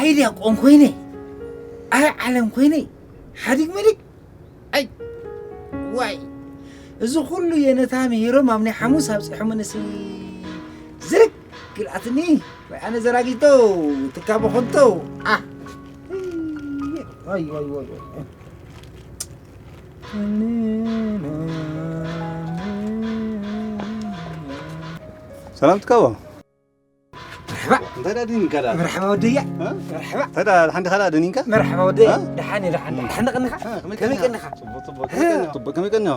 ኣይ ዲያቆን ኮይነ፣ ኣይ ዓለም ኮይነ፣ ሓዲግ መዲግ፣ ኣይ ዋይ፣ እዚ ኩሉ የነታ ምሂሮም ኣብ ናይ ሓሙስ ኣብፂሖምንሲ ዝርግ ግልኣትኒ። ወይ ኣነ ዘራጊቶ ትካቦ ከንቶ። ኣ፣ ዋይ፣ ዋይ፣ ዋይ፣ ዋይ። ሰላም ትካቦ። መርሓባ። እንታይ ደኣ ድኒንካ ደኣ? መርሓባ ወደያ። እ? መርሓባ። እንታይ ደኣ፣ ደሓን ዲኻ ደኣ ድኒንካ? መርሓባ ወደያ። እ? ደሓን እየ፣ ደሓን፣ እ። ደሓን ደቐንኻ? እ፣ ከመይ ከመይ ቀኒኻ? ቀኒኻ? ጽቡቕ፣ ጽቡቕ። እ? ከመይ ቀኒኻ? ጽቡቕ፣ ከመይ ቀኒኻ?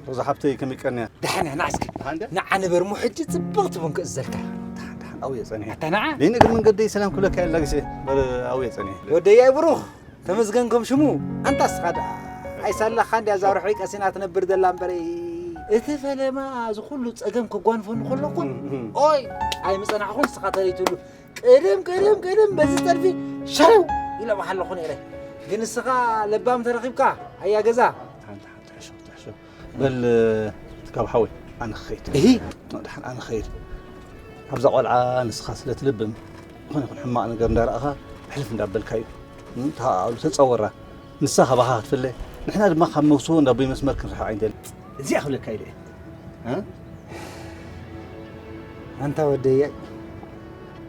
ሮዛ ሓብተይ ከመይ ቀኒያ? ደሓን እያ፣ ንዓስኪ። ደሓን ዲያ? ንዓ ንበር፣ እሞ ሕጂ ጽብቕቲ ቡን ክእዘልካ። ደሓን፣ ደሓን፣ ኣብየ ጸኒሐ። ኣታ ንዓ? ደይነ እግሪ መንገደይ ሰላም ክብለካ እየ፣ ኣላጊሰ። በር ኣብየ ጸኒሐ። ወደያ ብሩኽ። ተመስገን ከም ሽሙ። ኣንታ እስኻ ደኣ ኣይሳላኻ እንድያ እዛ ርሑይ ቀሲና ትነብር ዘላ እምበረይ። እቲ ፈለማ እዚ ኩሉ ጸገም ከጓንፈኒ ከሎ እኮ፣ እም፣ እም። ኦይ፣ ኣይምጸናሕኹን ንስኻ ተለይትሉ። ቅድም፣ ቅድም፣ ቅድም በዚ ጠልፊ ሸረው ኢለ ባሃለኹ ነይረ። ግን ንስኻ ለባም ተረኺብካ፣ ኣያ ገዛ። ሓንቲ፣ ሓንቲ፣ ሕሾ፣ ሕሾ። በል፣ ትካብ ሓወይ፣ ኣነ ክኸይድ። እሂ። ደሓን ኣነ ክኸይድ። ኣብዛ ቆልዓ ንስኻ ስለ ትልብም፣ ዝኾነ ይኹን ሕማቕ ነገር እንዳረኣኻ ሕልፍ እንዳበልካዩ። እም፣ ተሃኣሉ፣ ተጸወራ። ንሳ ካባኻ ክትፍለ፣ ንሕና ድማ ካብ መውስቦ እንዳ ኣቦይ መስመር ክንርሕቕ ኣይንደልን። እዚኣ ክብለካ ኢለ እየ። እ? ኣንታ ወደየ፣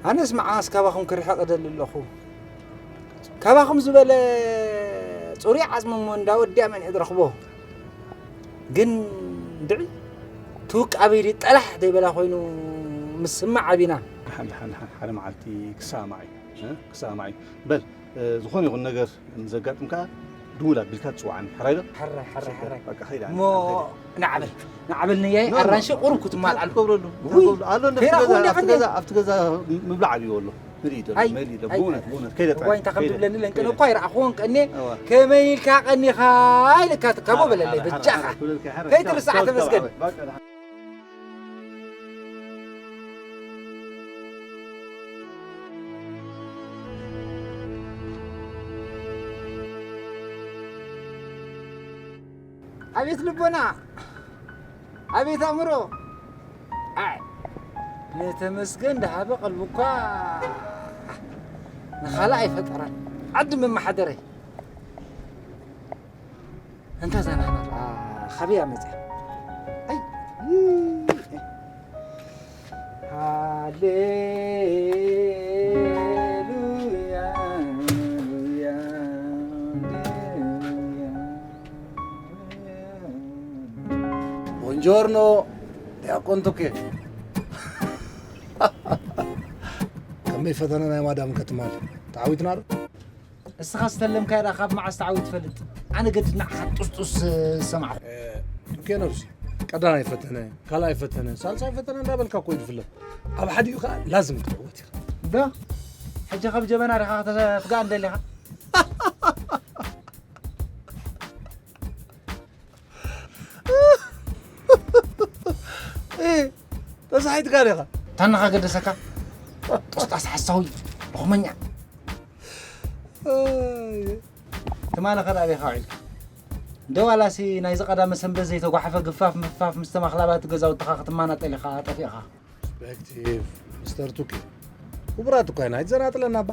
ኣነስ መዓስ ካባኹም ክርሕቕ እደሊ ኣለኹ? ካባኹም ዝበለ ጽሩይ ዓጽሚ እሞ እንዳ ወዲያ መን እዩ ዝረኽቦ? ግን ድዒ ትውቅ ኣበይ ድዩ ጠላሕ ዘይበላ ኮይኑ ምስማዕ ዓቢና። ደሓን፣ ደሓን፣ ደሓን፣ ሓደ መዓልቲ ክሰማማዕ እዩ፣ እ? ክሰማማዕ እዩ። በል፣ እ፣ ዝኾነ ይኹን ነገር ምስ ዘጋጥም ከኣ ድውል ኣቢልካ ትጽውዓኒ። ሕራይ ዶ? ሕራይ፣ ሕራይ፣ ሕራይ። በቃ፣ ከይድ ኣነ፣ እሞ ከይድ። ንዓበል፣ ንዓበል ነያይ ኖ፣ ኖ፣ ኣራንሺ ኖ። ቁሩብ ክትማል ኣሎ። ትገብረሉ፣ ውይ፣ ትገብረሉ። ኣሎ፣ እንደ ከይራ ፍገዛ፣ እኮ እንደ ኣብቲ ፍንደ። ገዛ፣ ኣብቲ ገዛ ምብላዕ ድዩ ኣሎ? ንርኢ ዶ? ኣይ፣ መሊ ዶ? ኣይ፣ ብእውነት፣ ኣይ። ብእውነት፣ ከይደ ጥራይ፣ እዋይ፣ እንታይ ከም ከይደ፣ ትብለኒ ለንቅነ ከይደ። እኳ ይረኣኽዎን ቀኔ፣ ኣዎ። ከመይ ኢልካ ቀኒኻ ኢልካ ትካቦ ሓራ፣ በለለይ፣ ሓራ፣ በጃኻ። ሓራ፣ ክብለልካ፣ ሓራ፣ ከይትርስዓ ክሳብ፣ ክሳብ ተመስገን። ዓወት። በቃ፣ ደሓን። ኣቤት ልቦና፣ ኣቤት ኣእምሮ። ኣይ፣ ንተመስገን ደሃበ ቀልቢ እኳ ንኻልእ ኣይፈጠረን። ዓዲ መመሓደረይ። እንታ እዛ ናህና ደኣ ካበይ እያ መጽያ? ኣይ፣ ሃሌሉያ፣ ሃሌሉያ፣ ሃሌሉያ። ቦንጆርኖ ዲያቆን ቱኬ። ከመይ ፈተነ ናይ ማዳም ከትማል ተዓዊትና ዶ? እስኻ ዝተለምካዮ ደኣ ካብ መዓስ ተዓዊት ትፈልጥ? ኣነ ገድድ ንዓኻ ጡስጡስ ዝሰማዕኹ። እ፣ ቱኬ ነብሲ ቀዳማይ ፈተነ፣ ካልኣይ ፈተነ፣ ሳልሳይ ፈተነ እንዳበልካ እኮ እዩ ዝፍለጥ። ኣብ ሓዲኡ ከኣ ላዝም ክትዕወት ኢኻ። ዶ? ሕጂ ካብ ጀበና ዲኻ ክተ-፣ ክትጋእ እንደሊኻ? እ፣ ተሳሒትካ ዲኻ? ታናኻ ገደሰካ? ጦስጣስ ሓሳዊ፣ ሎኽመኛ። ኣይ። ትማሊ ኸ ኣበይ ኸ ውዒልካ? እንደ ዋላሲ ናይዚ ቀዳመ ሰንበት ዘይተጓሓፈ ግፋፍ ምፍፋፍ ምስቶም ኣኽላባት ገዛውትኻ ክትማናጠል ኢኻ ጠፊእኻ። ፐርስፔክቲቭ፣ ሚስተር ቱኪ። ክቡራት እኳ ኢና፣ ኣይትዘናጥለና እባ።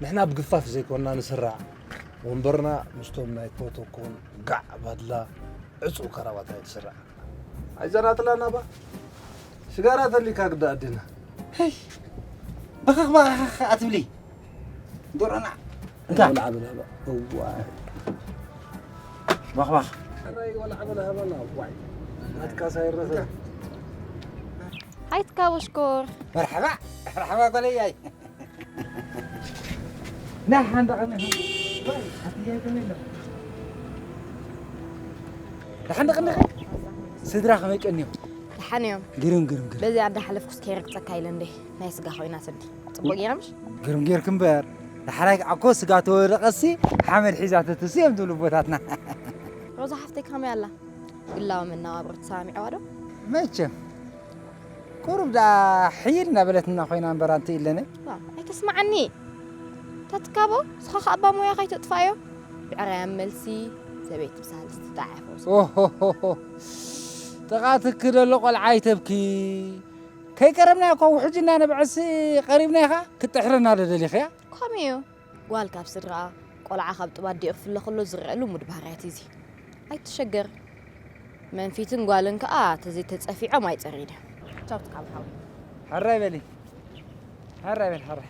ንሕና ብግፋፍ ዘይኮንና ንስራዕ፣ ወንበርና ምስቶም ናይ ፕሮቶኮል ጋዕ ባድላ ዕጹው ካራባት ኣይትስራዕ። ኣይዘናጥላና እባ። ሽጋራ ተሊካ ግዳ ኣዴና። ሄይ፣ በኸኽ በኸኽ ኣትብሊ። ዶሮና። እንካ። ወላ ዓበል ሃባ። እዋይ። ባኽ ባኽ። ኣራይ ወላ ዓበል ሃባና። እዋይ። ናትካ ሳይረፈ። ሃይ ትካቦ ሽኮር። መርሓባ። መርሓባ ጓለያይ። ና ሓንዳ ቀኒ። ደሓን ደቐንኻ? ስድራ ከመይ ቀንዮም? ደሓን እዮም። ግርም፣ ግርም፣ ግርም። በዚ ኣዳሓለፍኩስ ከይረግጸካ ኢለ እንዴ፣ ናይ ስጋ ኮይና ስዲ። ጽቡቕ ገይረ ምሽ? ግርም ጌርክ እምበር፣ ዳሕራይ ከዓ እኮ ስጋ ተወደቐሲ ሓመድ ሒዛ ተትስ እዮም ዝብሉ ቦታትና። ሮዛ ሓፍተይ ከመይ ኣላ? ግላዊ መነባብሮ ተሰማሚዕዋ ዶ? መቸም። ቁሩብ ደኣ ሕይል እናበለትና ኮይና እምበር ኣንቲ ኢለነ። ዋ፣ ኣይተስምዓኒ። ተትካቦ፣ ንስኻ ኸኣ እባ ሞያ ከይተጥፋዮ። ብዕራይ ኣብ መልሲ፣ ሰበይቲ ብሳልስቲ ጣዕያ ፈውሲ። ኦሆሆሆ። ጥቓ ትኪ ደሎ ቆልዓ ኣይተብኪ። ከይቀረብናዮ እኮ ውሕጅ እናነብዐሲ ቀሪብናዮ ኸኣ ክትጥሕረና ዶ ደሊኽያ? እኮ ከመይ እዩ? ጓል ካብ ስድራኣ፣ ቆልዓ ካብ ጡብ ኣዲኡ ክፍለ ከሎ ዝረአ ልሙድ ባህርያት እዩ እዚ። ኣይትሸገር። መንፊትን ጓልን ከኣ ተዘይተጸፊዖም ኣይጸርይን እዮም። ቻው ትካብ ሓወይ። ሕራይ በሊ። ሕራይ በል፣ ሕራይ።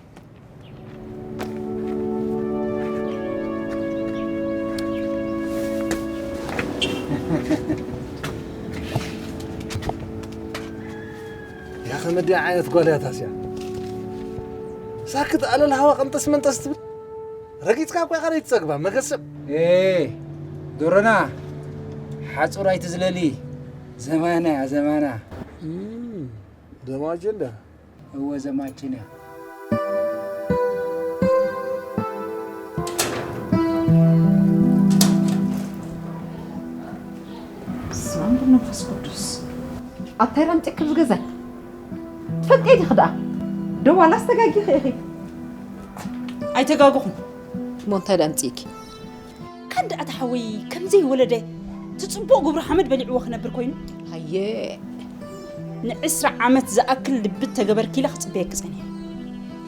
ያ ኸመዲያ ዓይነት ጓል እያ ታስያ። ሳክት ኣለል ሃዋ ቅንጥስ መንጠስ ትብል። ረጊጽካ እኮ ኢኻ ዘይትጸግባ፣ መገሰብ። ኤ፣ ዶሮና፣ ሓጹር ኣይትዝለሊ። ዘማና እያ፣ ዘማና። እም፣ ዘማ ኣጀንዳ። እወ፣ ዘማችን እያ። በስመ ኣብ ወወልድ ወመንፈስ ቅዱስ። ኣብ ታይላንድ ጭክብ ዝገዛይ። ትፈልጥዮ ዲኺ ደኣ? ዶ ዋላ ኣስተጋጊኺ ኢኺ? ኣይተጋገኹን። እሞ እንታይ ደኣ ኣምጺእኪ? ካን ደኣ ተሓወይ ከም ዘይወለደ እቲ ጽቡቕ ግብሩ ሓመድ በሊዕዎ ክነብር ኮይኑ። ሃየ። ንዕስራ ዓመት ዝኣክል ልቢ ተገበርኪ ኢለ ክጽበየኪ ጸኒሐ።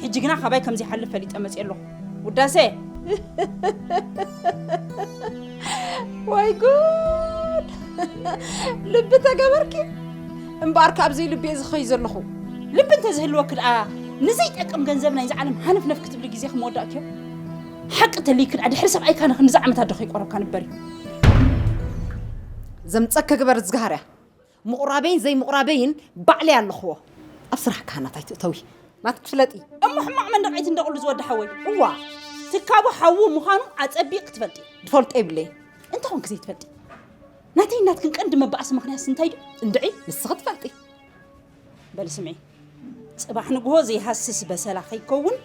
ሕጂ ግና ካባይ ከም ዘይሓልፍ ፈሊጠ መጽየ ኣለኹ። ውዳሰ። ወይ ጉድ! ልቢ ተገበርኪ? እምበኣር ካብ ዘይልቢ እየ ዝኸይ ዘለኹ። ልቢ እንተዝህልወኪ ደኣ ንዘይጠቅም ገንዘብ ናይዚ ዓለም ሃነፍነፍ ክትብሊ ግዜኺ ምወዳእክዮ። ሓቂ ተልይኪ ደኣ ድሕሪ ሰብኣይካ ንኽንድዚ ዓመታት ዶ ከይቆረብካ ንበሪ? ዘምጸኪ ግበር እዝግሃርያ። ምቑራበይን ዘይምቑራበይን ባዕለይ ኣለኽዎ። ኣብ ስራሕ ካህናት ኣይትእተዊ። ናትኪ ፍለጢ። እሞ ሕማቕ መንደቕ ኣይትንደቕሉ ዝወዲ ሓወይ። እዋ። ትካቦ ሓዉ ምዃኑ ኣጸቢቕ ክትፈልጢ። ዝፈልጦ የብለይን። እንተኾንኪ ዘይትፈልጢ። ናተይ ናትክን ቀንዲ መባኣሲ ምኽንያትስ እንታይ ድዩ? እንድዒ፣ ንስኺ ትፈልጢ። በሊ ስምዒ። ጽባሕ ንግሆ ዘይሃስስ በሰላ ከይከውን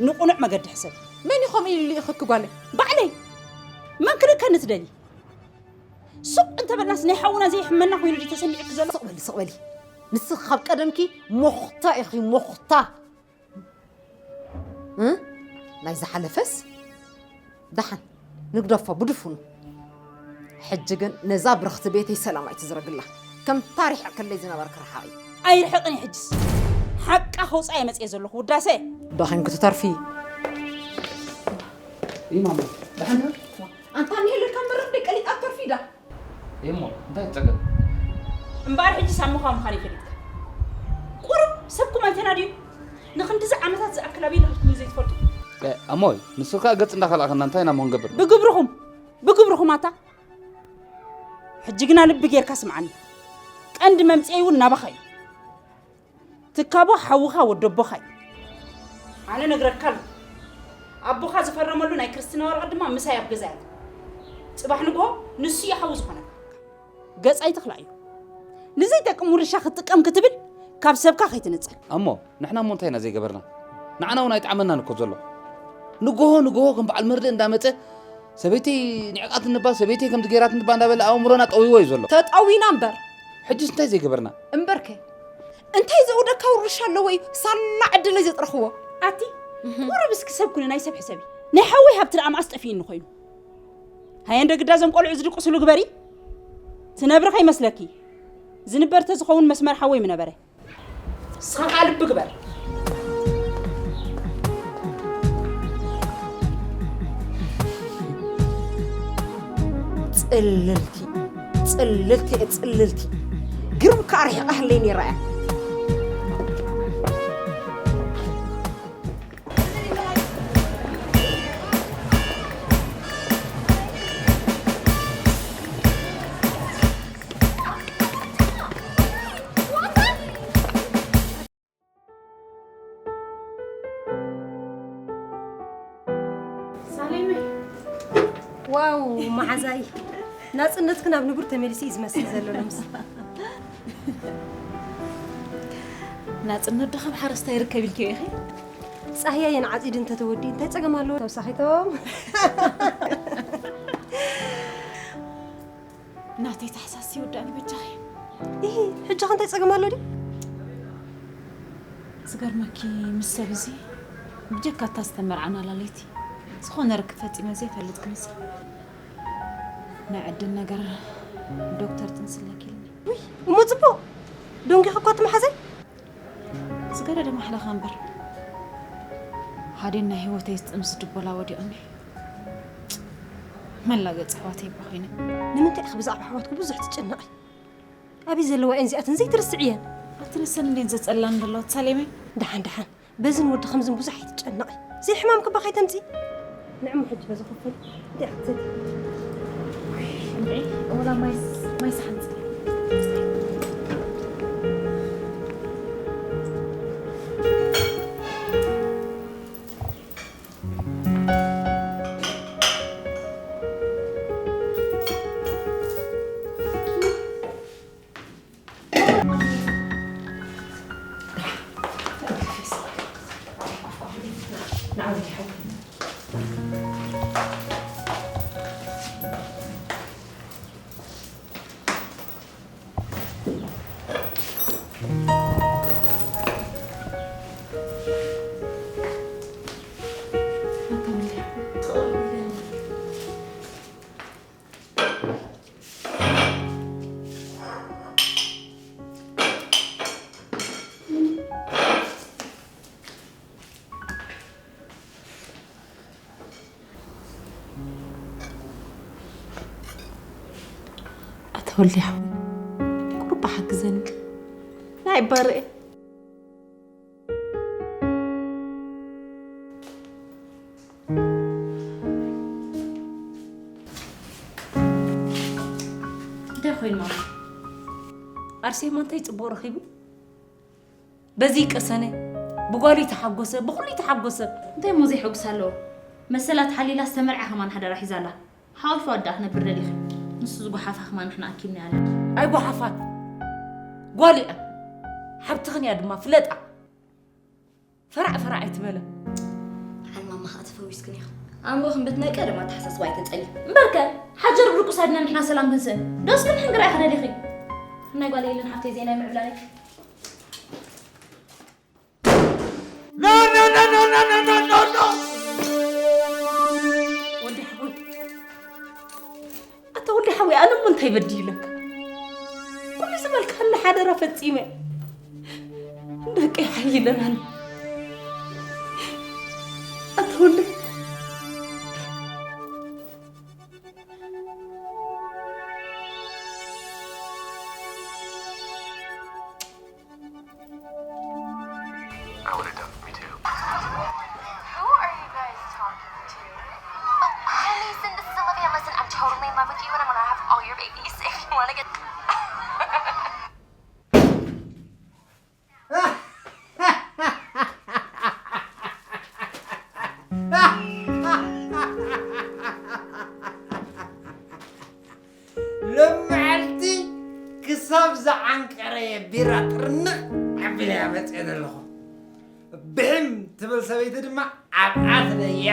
ንቑኑዕ መገዲ ሕሰቢ። መን እዩ ከምኡ ኢሉ ልኢኽኪ ጓለይ? ባዕለይ። መን ክልእከኒ ትደሊ? ሱቕ እንተበልናስ ናይ ሓውና ዘይሕመና ኮይኑ ድዩ ተሰሚዑኪ ዘሎ? ስቕ በሊ፣ ስቕ በሊ። ንስኺ ካብ ቀደምኪ ሞኽታ ኢኺ፣ ሞኽታ። እ? ናይ ዝሓለፈስ ደሓን ንግደፎ ብድፉኑ። ሕጂ ግን ነዛ ብርኽቲ ቤተይ ሰላም ኣይትዝረግላ። ከም ታሪሕ ከለይ ዝነበርኪ ርሓቒ። ኣይርሕቕን እየ ሕጅስ። ሓቃ ከውፅኣ እየ መፅየ ዘለኹ ውዳሰ። ደኺምኪ ትተርፊ። ይማማ፣ ደሓን ዶ? ኣንታ እኒሄለካ መረኽ ደይ ቀሊጣ ትተርፊ ዳ? እሞ እንታይ ጸገም? እምበኣር ሕጂ ሳምኻ ምዃነይ ፈሊጥካ። ቁሩብ ሰብኩም ኣይተናድዩ? ንኽንድዚ ዓመታት ዝኣክል ኣበይ ረኺብኩም ዘይትፈልጡ? እ፣ ኣሞይ፣ ንሱ ከኣ ገጽ እንዳኸልኣኸና እንታይ ኢና እሞ ክንገብር? ብግብርኹም፣ ብግብርኹም ኣታ። ሕጂ ግና ልቢ ጌርካ ስምዓኒ። ቀንዲ መምጽኤይ እውን ናባኻ እዩ። ትካቦ ሓውኻ ወዲ ኣቦኻ እዩ። ኣነ ነግረካ ኣለኹ። ኣቦኻ ዝፈረመሉ ናይ ክርስትና ወረቐት ድማ ምሳይ ኣብ ገዛይ ኣሎ። ጽባሕ ንግሆ ንሱ እዩ ሓው ዝኾነካ። ገጽ ኣይትኽላእዮ። ንዘይጠቅም ውርሻ ክትጥቀም ክትብል ካብ ሰብካ ከይትንጸል። ኣሞ፣ ንሕና እሞ እንታይ ኢና ዘይገበርና? ንዓና እውን ኣይጠዓመናን እኮ ዘሎ። ንግሆ ንግሆ ከም በዓል መርድእ እንዳመጸ ሰበይተይ ንዕቃትኒ እባ፣ ሰበይተይ ከምዚ ገይራትኒ እባ እንዳበለ ኣእምሮና ጠዊዎ እዩ ዘሎ። ተጠዊና እምበር። ሕጅስ እንታይ ዘይገበርና? እምበርከ እንታይ ዘውደካ ውርሻ ኣለዎ እዩ? ሳላ ዕድለይ ዘጥረኽዎ። ኣቲ፣ ቁሩብ እስኪ ሰብ ኩኒ፣ ናይ ሰብ ሕሰቢ። ናይ ሓወይ ሃብቲ ደኣ መኣስ ጠፊእኒ ኮይኑ? ሃየ እንደ ግዳ እዞም ቆልዑ ዝድቅስሉ ግበሪ። ትነብሪ ከይመስለኪ። ዝንበር ተዝኸውን መስመር ሓወይ ምነበረ። ንስኻ ከኣ ልቢ ግበር። ጽልልቲ፣ ጽልልቲ እየ፣ ጽልልቲ። ግርም ከኣ ርሒቓ ህለይ ነይራ እያ። ሳሌመይ። ዋው፣ መዓዛይ። ናጽነትክን ኣብ ንቡር ተመሊሱ እዩ ዝመስል ዘሎ ሎምስ። ናጽነት ዶ ከም ሓረስታይ ይርከብ ኢልክዮ ኢኺ? ጻህያየን ዓጺዱ እንተተወዲ እንታይ ጸገም ኣለዎ? ተወሳኺቶም። ናተይ ታሕሳስ ይወዳእኒ በጃኺ። ኢሂ፣ ሕጂ ኸ እንታይ ጸገም ኣሎ ድዩ? ዝገርመኪ ምስ ሰብ እዚ ብጀካ እታ ዝተመርዓናላ ለይቲ ዝኾነ ርክብ ፈጺመ ዘይፈልጥ ክመስል። ናይ ዕድል ነገር ዶክተር ጥንሲ ኣለኪ ኢልኒ። ውይ፣ እሞ ጽቡቕ። ደንጊኺ እኳ ትመሓዘይ? ዝገደደ ማሕለኻ እምበር። ሓዴን ናይ ህይወተይ ዝጥምስ ድቦላ ወዲቑኒ። መላገፂ ኣሕዋተይ እባ ኮይነ። ንምንታይ ኢኺ ብዛዕባ ኣሕዋትኩ ብዙሕ ትጭነቒ? ኣበይ ዘለዋ እየን እዚኣተን ዘይትርስዕየን? ኣትረሰን እንዴን ዘጸላን ዘለዋ ሳሌመይ? ደሓን ደሓን፣ በዝን ወዲ ከምዝን ብዙሕ ኣይትጨነቒ። ዘይሕማም ክባ ከይተምጺ። ንዕሞ ሕጂ በዚ ክፍል እንዴ ክትሰቲ። እንዴ፣ ወላ ማይስ፣ ማይስ ሓንጽ። ኣታ ወልዲ ሓወይ፣ ቁሩብ ሓግዘኒ። ናይ ባርኤ። እንታይ ኮይኑ ማማ? ኣርሴማ እንታይ ጽቡቕ ረኺቡ? በዚ ይቀሰነ፣ ብጓሉ ይተሓጎሰ፣ ብኹሉ ይተሓጎሰ። እንታይ እሞ ዘይሐጉስ ኣለዎ? መሰላ ተሓሊላ ዝተመርዐ ከማን ሓደራ ሒዛ ኣላ። ሓቒፋ ወዳ ክነብር ደሊኺ? ንሱ ዝጓሓፋ ከማን ንሕና ኣኪብና ኣለና። ኣይጓሓፋን። ጓሉ እያ። ሓብትኽን እያ ድማ፣ ፍለጣ። ፈራዕ ፈራዕ ኣይትበለ። ዓል ማማ ኸኣ ተፈዊስክን ኢኽን። ኣእምሮኽን በቲ ናይ ቀደም ኣተሓሳስባ ኣይተጸሊ። እምበርከ፣ ሓጀር ብድቁስ ኣድና ንሕና ሰላም ክንስእን። ዶስ ክንሕንግር ኣይኽደሊኺ። ናይ ጓል የለን ሓብተይ ዜና ምዕብላለይ። No, no, no, no, no, no, no, no, no! ወዲ ሓወይ። ኣታ ወዲ ሓወይ፣ ኣነ እሞ እንታይ በዲለካ? ኩሉ ዝበልካኒ ሓደራ ፈጺመ። ደቀይ ሓይለናኒ። ኣታ ወዲ I would have done for me too. Who are you guys talking to? Oh, hi, Mason. This is Olivia. Listen, I'm totally in love with you, and I'm gonna have all your babies. If you wanna get ሎመዓልቲ ክሳብ ዝዓንቀረየ ቢራ ጥርንቕ ኣቢለያ መፅአ ዘለኹ። ብሕም ትብል ሰበይቲ ድማ ኣብኣ ትለያ።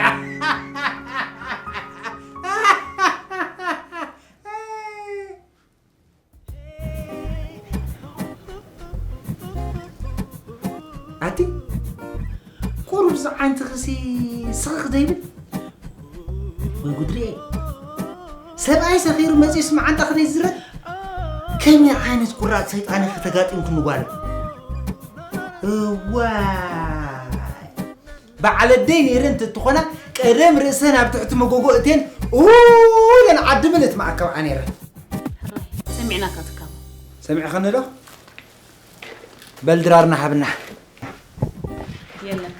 ኣቲ ቁሩብ ዝዓይንትኽሲ ስኽኽ ዘይብል? ወይ ጉድሪ። ሰብኣይ ሰኺሩ መጺኡስ መዓንጣ ክደይ ዝረት? ከመይ ዓይነት ቁራጽ ሰይጣን ኢኺ ተጋጢምኩ ንጓል? እዋይ። በዓል ኣደይ ነይረ እንተትኾና፣ ቀደም ርእሰን ኣብ ትሕቲ መጎጎ እተን፣ ኡ ኢለን ዓዲ ምልእቲ መኣከብኣ ነይረ። ሰሚዕናካ ትካቦ። ሰሚዕኽኒ ዶ? በል ድራርና ሃብና። የለን።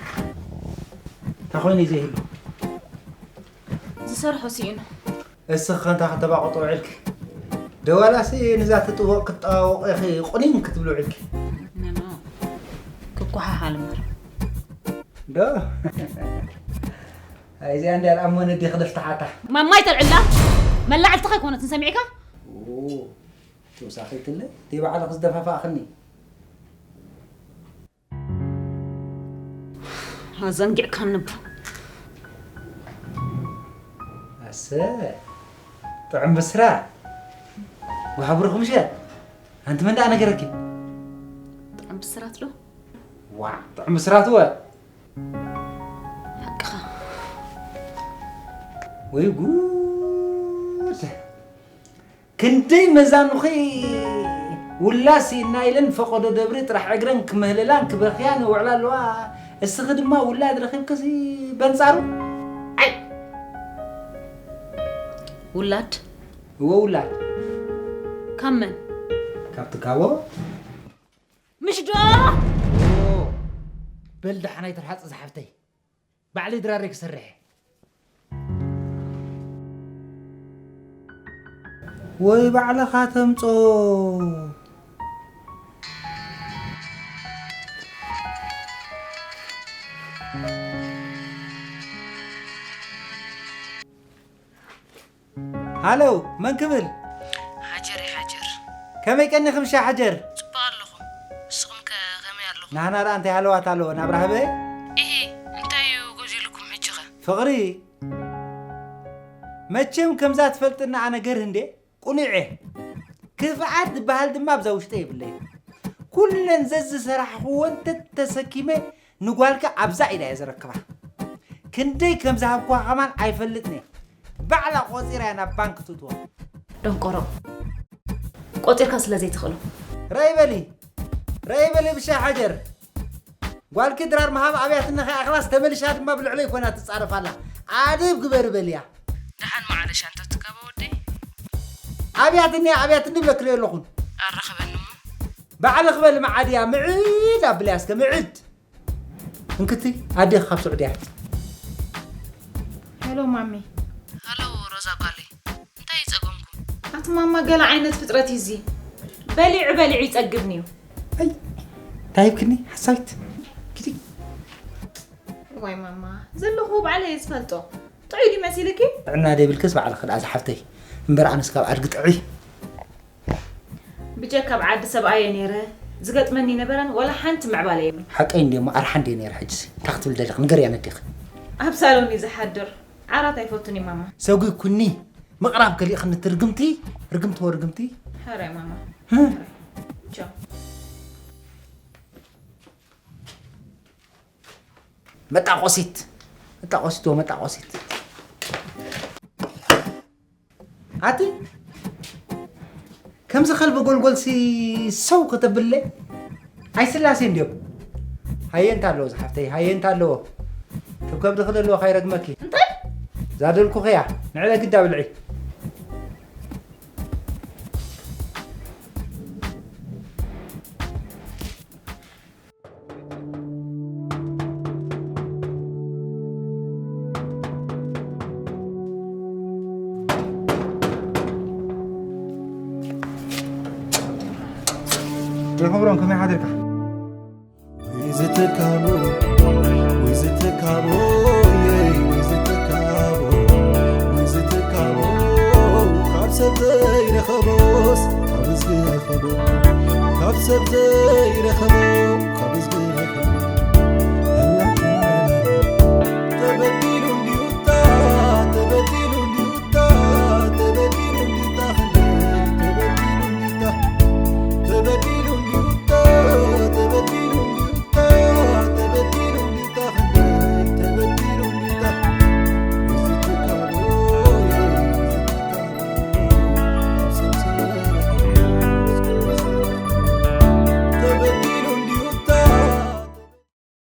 እንታይ ኮይኑ እዩ ዘይህሉ? ዝሰርሖ ስኢኑ። እስኺ ከ እንታይ ከተባቕጦ ውዒልኪ? ዶ ዋላሲ ንዛ ትጥወቕ ክትጠዋወቕ ኢኺ ቁኒን ክትብሊ ውዒልኪ? ኖ፣ ኖ። ክኳሓሓል እምበር። ዶ? ኣይ፣ እዚኣ እንድያ ኣብ መነዲ ክልፍትሓታ። ማማይ ተልዕላ? መላዕልትኻ ኣይኮነትን፣ ሰሚዕካ? ኦ፣ ተወሳኺትለ፣ ደይ ባዕልኺ ዝደፋፋእኽኒ። ኣዘንጊዕካኒ እባ። ኣሰ፣ ጥዑም ብስራት። ወሃብርኹም ሸ? ኣንቲ መን ደኣ ነገረኪ? ጥዑም ብስራት ዶ? ዋዕ፣ ጥዑም ብስራት እወ። ሓቅኻ። ወይ ጉድ! ክንደይ መዛኑኺ ውላስ ኢና ኢለን ፈቐዶ ደብሪ ጥራሕ እግረን ክምህልላን ክበኽያን ይውዕላ ኣለዋ። እስኺ ድማ ውላድ ረኺብክሲ በንጻሩ? ኣይ! ውላድ? እወ ውላድ። ካብ መን? ካብ ትካቦ? ምሽ ዶ? በል ደሓናይ ትርሓጽ ዝሓፍተይ። ባዕለይ ድራረይ ክሰርሕ እየ። ወይ ባዕልኻ ተምጾ። ሃለው፣ መን ክብል? ሓጀር እየ ሓጀር። ከመይ ቀኒኺ ምሻ ሓጀር? ጽቡቕ ኣለኹ። ንስኹም ከ ከመይ ኣለኹም? ናህና ደኣ እንታይ ሃለዋት ኣለዎ ናብራ ህበ? ኢሂ፣ እንታይ እዩ ጎዲሉኩም ሕጂ ኸ? ፍቕሪ። መቸም ከምዛ ትፈልጥና ኣነ ገርህ እንዴ? ቁኑዕ እየ። ክፍኣት ዝበሃል ድማ ኣብዛ ውሽጠ የብለይ። ኩለን ዘዝሰራሕኽወን ተተሰኪመ ንጓልካ ኣብዛ ኢዳ እየ ዘረክባ። ክንደይ ከም ዝሃብኩዋ ከማን ኣይፈልጥን እየ። ባዕላ ቆጺራ እያ ናብ ባንክ ትእትዎ። ደንቆሮ። ቆጺርካ ስለ ዘይትኽእሎ። ረይ በሊ ረይ በሊ ብሻ ሓጀር። ጓልኪ ድራር ምሃብ ኣብያትኒ ከይኣኽላስ ተመሊሻ ድማ ብልዕለይ ኮይና ትጻረፍ ኣላ። ኣደብ ግበሪ በልያ። ደሓን መዓለሻ እንተ ትጋባ ወደይ። ኣብያትኒ ኣብያትኒ ብለክለዮ ኣለኹን። ኣራኽበኒ እሞ። ባዕልኺ በሊ መዓድያ ምዕድ ኣብልያ እስከ ምዕድ። እንክቲ ኣዴኺ ካብ ስዑድያ። ሄሎ ማሚ። ሃሎ ሮዛ ጓለይ፣ እንታይ እዩ ጸገምኩም? ኣቲ ማማ ገለ ዓይነት ፍጥረት እዩ እዚ። በሊዑ በሊዑ ይጸግብኒ እዩ። ኣይ እንታይ ሂብክኒ ሓሳዊት። ኪዲ። ዋይ ማማ ዘለኹ ባዕለይ እየ ዝፈልጦ። ጥዑይ ድዩ መሲልኪ? ጥዕና ደይብልክስ ባዕልኺ ደኣ ዝሓፍተይ። እምበር ኣነስ ካብ ኣድጊ ጥዑይ። ብጀካ ኣብ ዓዲ ሰብኣየ ነይረ ዝገጥመኒ ነበረን ወላ ሓንቲ ምዕባለ የብሉን። ሓቀይ እንድየ እሞ ኣርሓ እንድየ ነይረ ሕጂሲ እንታይ ክትብል ደሊኺ ንገርያ ነዴኺ። ኣብ ሳሎን እዩ ዝሓድር ዓራት ኣይፈቱን እዩ ማማ። ሰጒግኩኒ ምቕራብ ከሊእኽኒ እቲ ርግምቲ ርግምቲ ወርግምቲ። ሕራይ ማማ ሕራይ ቻው። መጣቆሲት መጣቆሲት ወመጣቆሲት። ኣቲ ከምዚ ከልቢ ጎልጎልሲ ሰው ከተብለ ኣይስላሴ እንድዮም። ሃየ እንታ ኣለዎ ዝሓፍተይ ሃየ እንታ ኣለዎ። ክብ ከብድኺ ደለዎ ካይረግመኪ። እንታይ? ዛደልኩኺ እያ ንዕለ ግዳ ብልዒ። ጀምብሮም ከመይ ሓደርካ? ወይ ዝትካቦ ወይ ዝትካቦ ወይ ዝትካቦ ወይ ዝትካቦ ካብ ሰብ ዘይረኸቦስ ካብ ዝረኸቦ ካብ ሰብ ዘይረኸቦ